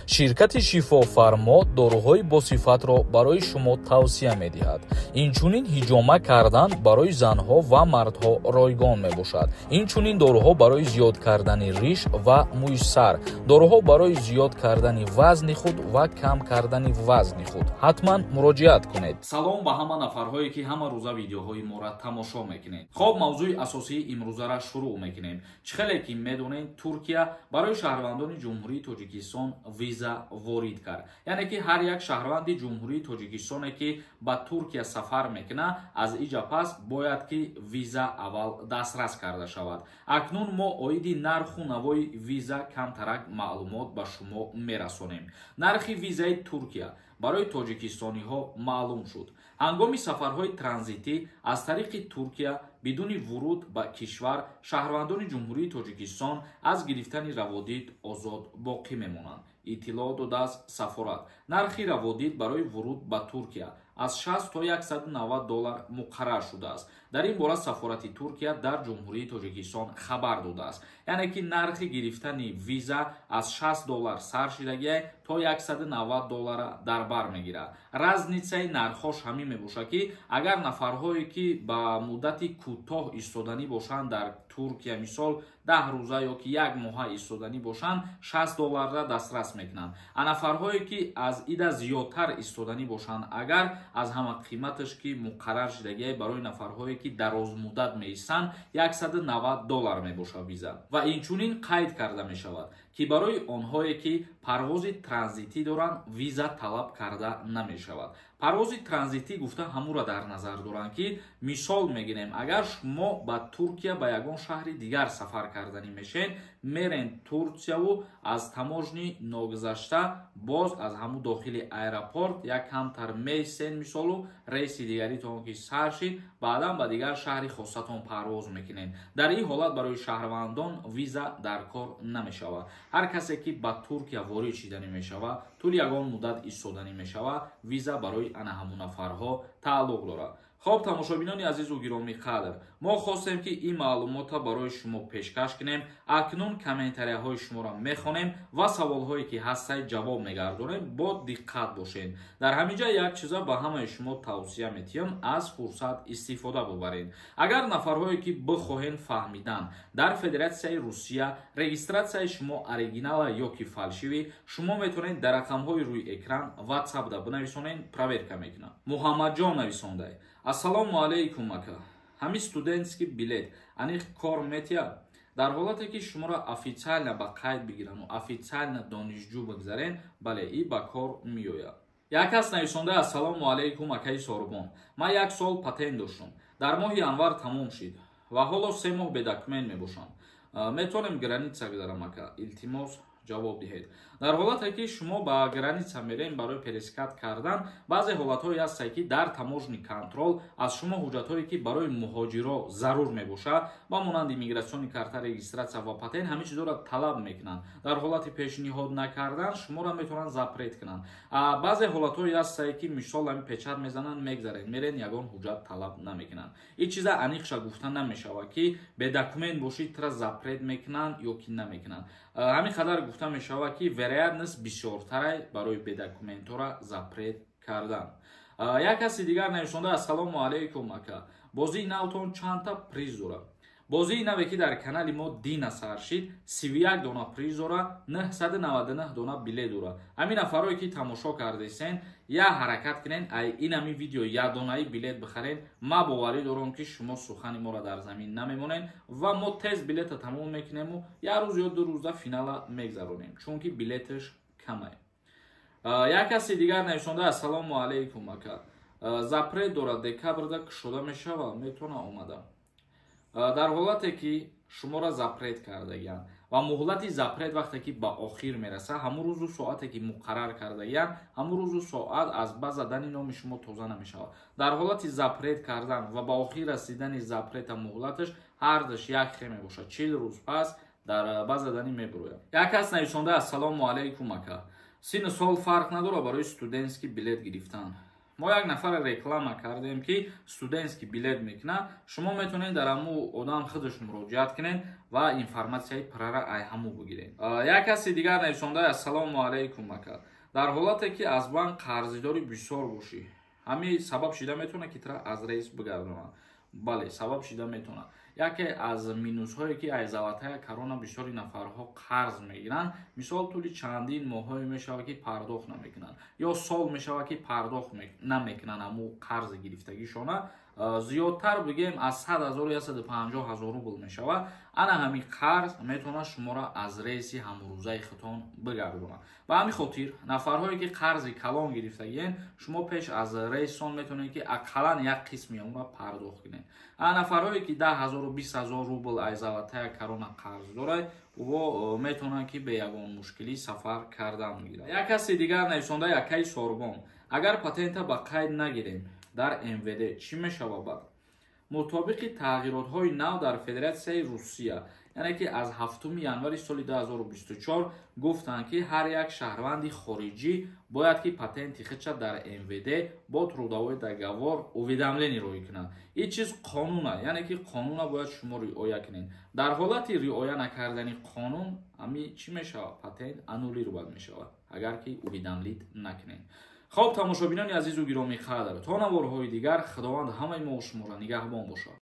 Ширкати Шифофармо доруҳои босифатро барои шумо тавсия медиҳад. Инчунин ҳиҷома кардан барои занҳо ва мардҳо ройгон мебошад. Инчунин доруҳо барои зиёд кардани риш ва мӯи сар, доруҳо барои зиёд кардани вазни худ ва кам кардани вазни худ. Ҳатман муроҷиат кунед. Салом ба ҳама нафарҳое, ки ҳама рӯза видеоҳои моро тамошо мекунед. Хоб, мавзӯи асосии имрӯзаро шурӯъ мекунем. Чӣ хеле ки медонед, Туркия барои шаҳрвандони Ҷумҳурии Тоҷикистон виза ворид кард. Яъне ки ҳар як шаҳрванди Ҷумҳурии Тоҷикистоне, ки ба Туркия сафар мекунад, аз иҷа пас бояд ки виза аввал дастрас карда шавад. Акнун мо оиди нарху навои виза камтарак маълумот ба шумо мерасонем. Нархи визаи Туркия барои тоҷикистониҳо маълум шуд. Ҳангоми сафарҳои транзитӣ аз тариқи Туркия бидуни вуруд ба кишвар шаҳрвандони Ҷумҳурии Тоҷикистон аз гирифтани раводид озод боқӣ мемонанд, иттилоъ додааст сафорат. Нархи раводид барои вуруд ба Туркия аз 60 то 190 доллар муқаррар шудааст. Дар ин бора сафорати Туркия дар Ҷумҳурии Тоҷикистон хабар додааст. Яъне ки нархи гирифтани виза аз 60 доллар сар шидагиай то 190 доллара дар бар мегирад. Разницаи нархҳош ҳамин мебошад, ки агар нафарҳое, ки ба муддати кӯтоҳ истоданӣ бошанд дар Туркия, мисол 10 рӯза ё ки як моҳа истоданӣ бошанд, 60 долларра дастрас мекунанд. А нафарҳое, ки аз ида зиёдтар истоданӣ бошанд, агар аз ҳама қиматаш, ки муқаррар шидагиай барои нафарҳое, ки дарозмуддат меистанд, 190 доллар мебошад виза. Ва инчунин қайд карда мешавад, ки барои онҳое, ки парвози транзитӣ доранд, виза талаб карда намешавад. Парвози транзитӣ гуфта ҳамура дар назар доранд, ки мисол мегирем, агар шумо ба Туркия ба ягон шаҳри дигар сафар карданӣ мешед, мерен Турсияву аз таможни ногузашта боз аз ҳамун дохили аэропорт як камтар меистен, мисолу рейси дигаритон ки сар шид, баъдан ба дигар шаҳри хосатон парвоз мекунед. Дар ин ҳолат барои шаҳрвандон виза дар кор намешавад. Ҳар касе, ки ба Туркия ворид шиданӣ мешавад, тӯли ягон муддат истоданӣ мешавад, виза барои ана ҳамун нафарҳо тааллуқ дорад. Хоб, тамошобинони азизу гиромӣ қадр, мо хостем, ки ин маълумотро барои шумо пешкаш кунем. Акнун комментарияҳои шуморо мехонем ва саволҳое, ки ҳастай, ҷавоб мегардонем. Бо диққат бошед. Дар ҳамин ҷа як чиза ба ҳамаи шумо тавсия метиҳам: аз фурсат истифода бубаред. Агар нафарҳое, ки бихоҳен фаҳмидан, дар Федератсияи Русия регистратсияи шумо оригинала ё ки фальшивый, шумо метавонед дар рақамҳои рӯи экран ватсапда бинависонед, проверка мекунам. Муҳаммадҷон нависондай: «Ассалому алайкум, ака, ҳамин студентский билет аниқ кор метиҳад?» Дар ҳолате ки шуморо официально ба қайд бигирану официально донишҷӯ бигзарен, бале, и ба кор меояд. Як кас нависонда: «Ассалому алайкум, акаи Сорбон, ман як сол патент доштум, дар моҳи январ тамом шид ва ҳоло 3 моҳ бедокумент мебошам. Метавонем граница гузарам, ака? Илтимос, ҷавоб диҳед». Дар ҳолате ки шумо ба граница мерем барои пересекать кардан, баъзе ҳолатҳое ҳастае, ки дар таможенный контроль аз шумо ҳуҷҷатҳое, ки барои муҳоҷиро зарур мебошад, ба монанди миграционный карта, регистрация ва патент, ҳамин чизҳоро талаб мекунанд. Дар ҳолати пешниҳод накардан шуморо метавонанд запрет кунанд. Баъзе ҳолатҳое ҳастае, ки мисол ҳамин печать мезананд, мегзаред, мерен, ягон ҳуҷҷат талаб намекунанд. Ин чиза аниқша гуфта намешавад, ки бедокумент бошӣ, тра запрет мекунанд ё ки намекунанд. Ҳамин қадар гуфта мешавад, ки вероятность бисёртарай барои бедокументора запрет кардан. Як каси дигар нависонда: «Ассалому алайкум, ака, бозии навтон чандта приз дорад?» Бозии наве, ки дар канали мо дина сар шид, 31 дона приз дора, 999 дона билет дора. Ҳамин нафарое, ки тамошо кардесен, я ҳаракат кунен, ай инами видео якдонаи билет бихарен. Ма боварӣ дорам, ки шумо сухани моро дар замин намемонен ва мо тез билета тамом мекунему як рӯз ё 2 рӯза финала мегзаронем, чунки билеташ камае. Як каси дигар нависонда: «Ассалому алайкум, ака, запрет дорад, декабрда кушода мешавад, метавона омада?» Дар ҳолате ки шуморо запрет кардагиянд ва муҳлати запрет вақте ки ба охир мерасад, ҳамун рӯзу соате, ки муқаррар кардагиянд, ҳамун рӯзу соат аз ба задани номи шумо тоза намешавад. Дар ҳолати запрет кардан ва ба охир расидани запрета муҳлаташ ҳардаш як хел мебошад, 40 рӯз пас дар ба задани мебурояд. Як кас нависонда: «Ассалому алайкум, ака, сину сол фарқ надорад барои студентский билет гирифтан?» Мо як нафар реклама кардем, ки студентский билет мекунад. Шумо метавонед дар ҳаму одам худаш муроҷиат кунед ва информатсияи пуррара ай ҳаму бигиред. Як каси дигар нависонда: «Ассалому алайкум, ака, дар ҳолате ки аз банк қарздори бисёр бошӣ, ҳамин сабаб шида метавонад, ки тура аз рейс бигардонад?» Бале, сабаб шида метавонад. Яке аз минусҳое, ки аз золотая корона бисёри нафарҳо қарз мегиранд, мисол, тӯли чандин моҳҳое мешавад, ки пардохт намекунанд, ё сол мешавад, ки пардохт намекунанд ҳаму қарзи гирифтагишона. Зиёдтар бигем, аз 100 000, 150 000 рубл мешавад. Ана ҳамин қарз метавонад шуморо аз рейси ҳамрӯзаи худтон бигардонад. Ба ҳамин хотир нафарҳое, ки қарзи калон гирифтагиен, шумо пеш аз рейсон метавонед, ки ақаллан як қисми онро пардохт кунед. А нафарҳое, ки 10 000, 20 000 рубл аз золотая корона қарз дорад, ӯ метавонанд, ки бе ягон мушкилӣ сафар кардан мегирад. Як каси дигар нависонда: «Якаи Сорбон, агар патента ба қайд нагирем дар МВД, чӣ мешавад баъд?» Мутобиқи тағйиротҳои нав дар Федератсияи Русия, яъне ки аз 7 январи соли 2024 гуфтанд, ки ҳар як шаҳрванди хориҷӣ бояд, ки патенти худша дар МВД бо трудовой договор уведомление роӣ кунад. Ин чиз қонуна, яъне ки қонуна бояд шумо риоя кунед. Дар ҳолати риоя накардани қонун ҳами чӣ мешавад? Патент аннулировать мешавад, агар ки уведомлить накунед. Хоб, тамошобинони азизу гиромӣ қадр, то наворҳои дигар Худованд ҳамаи мо шуморо нигаҳбон бошад.